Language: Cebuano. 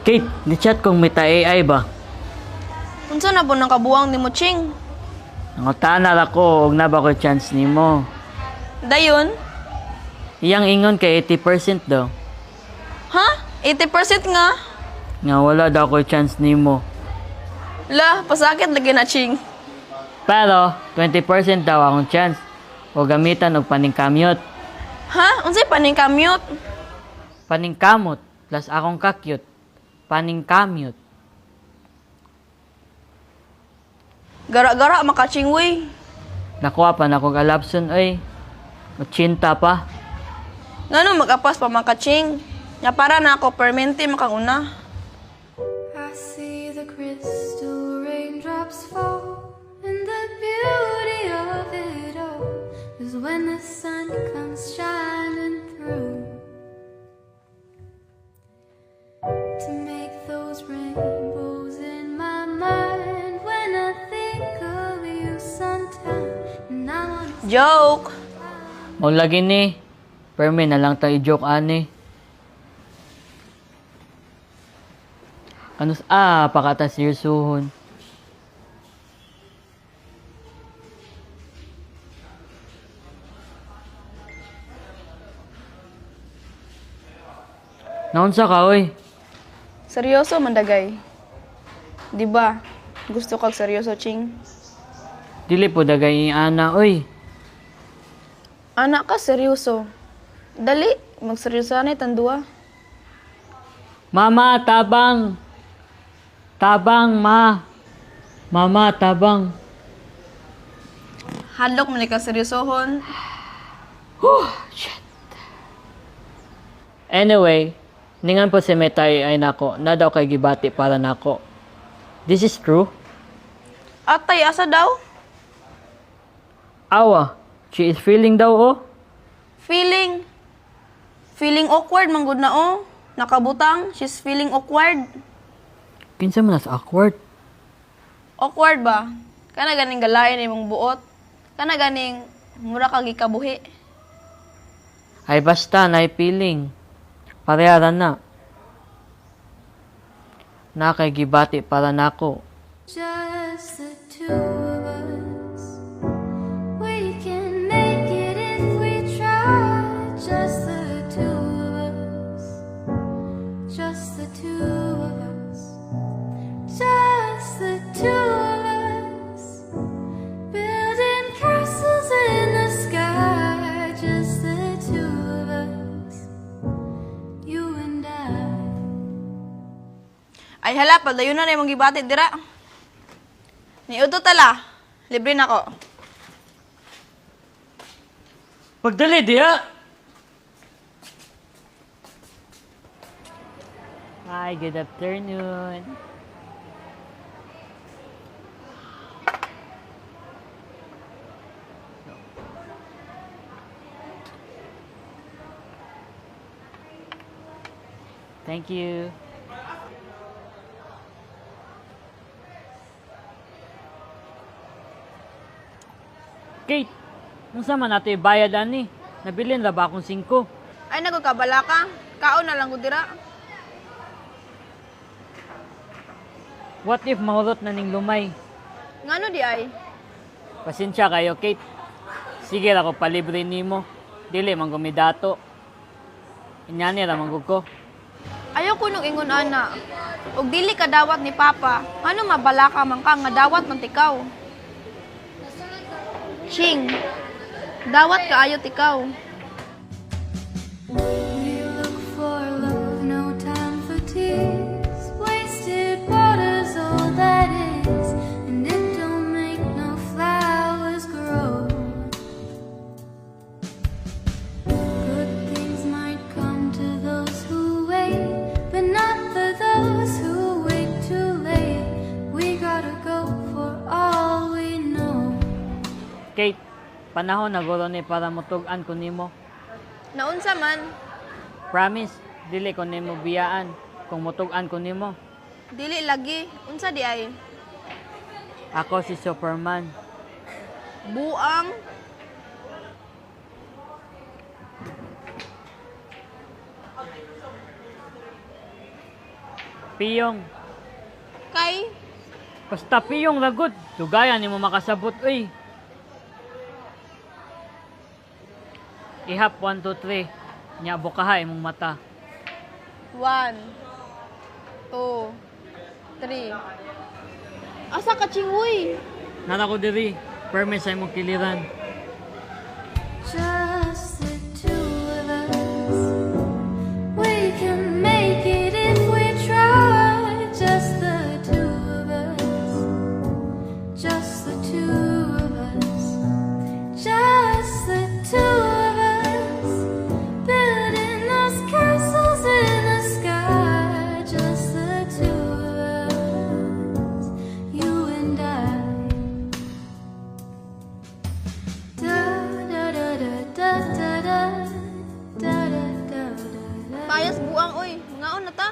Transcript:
Kate, ni-chat kong Meta AI ba? Unsa na po nang kabuang nimo, Ching? Nangutana ra ko og na ba ko chance nimo. Dayon? Iyang ingon kay 80% daw. Ha? 80% nga? Nga wala daw ko chance nimo. La, pasakit lagi na, Ching. Pero 20% daw akong chance o gamitan og paningkamyot. Ha? Unsay paningkamyot? Paningkamot plus akong kakyut. Paningkamyot. Gara-gara maka, Ching, uy. Nakuha pa na kog alapson oy. 80 pa. Ngano magapas pa maka, Ching? Nga para na ako permente makanguna. I see the crystal raindrops fall, and the beauty of it all is when the sun comes shining through to make those rainbows in my mind when I think of you sometime. And I wanna Joke! Mao lagi ni. Permi na lang ta i-joke ani. Kanus ah pakata seryosohon. Naunsa ka oy? Seryoso mandagay. Di ba? Gusto kag seryoso, Ching? Dili po dagay ana oy. Anak ka, seryoso. Dali, magseryoso na tandua. Mama, tabang. Tabang, ma. Mama, tabang. Hadlok man ka seryosohon. Anyway, ningan po si Metay ay nako, na daw kay gibati para nako. This is true. Atay, asa daw? Awa, she is feeling daw oh. Feeling. Feeling awkward, manggod na oh. Nakabutang, she's feeling awkward. Kinsa man nas awkward. Awkward ba? Kana ganing galain imong buot. Kana ganing mura kag gikabuhi. Ay basta, na feeling. Pareha na. Na kay gibati para nako. Just the two of us. We can make it if we try. Just the two of us. Just the two of us. Just the two of us. Building castles in the sky. Just the two of us. You and I. Ay hala, padayon na na imong gibati dira. Niuto tala. Libre na ko. Pagdali diya. Hi, good afternoon. Thank you. Kate, unsa man nato ibayad ani? Nabilin ra ba akong 5? Ay nagkabala ka. Kaon na lang ko dira. What if mahurot na ning lumay? Ngano di ay? Pasensya kayo, Kate. Sige ra ko palibre nimo. Dili man gumidato. Inyani ra man gud ko. Ayaw ko nung ingon ana. Og dili ka dawat ni Papa, ngano mabala ka man ka nga dawat man tikaw. Ching, dawat kaayo tikaw. We look for love, no time for tears. Wasted water's all that is, and it don't make no flowers grow. Good things might come to those who wait, but not for those who wait too late. We gotta go for all we know. Kate, panahon na guro ni para mutug-an ko nimo. Naunsa man, Promise, dili ko nimo biyaan kung mutug-an ko nimo. dili lagi, unsa di ay? Ako si Superman. Buang. Piyong. Kay? Basta piyong ragot. Dugayan nimo makasabot uy. Ihap 1 2 3. Nya bukaha imong mata. 1, 2, 3. Asa ka, Ching, uy? Nara ko diri. Perme sa imong kiliran. Just the two of us. We can make it if we try. Just the two of us. Just the two of us. Just the two of us. Building those castles in the sky. Just the two of us. You and I. Da da da da da da da da da da da. Payas buang, uy. Mangaon na ta.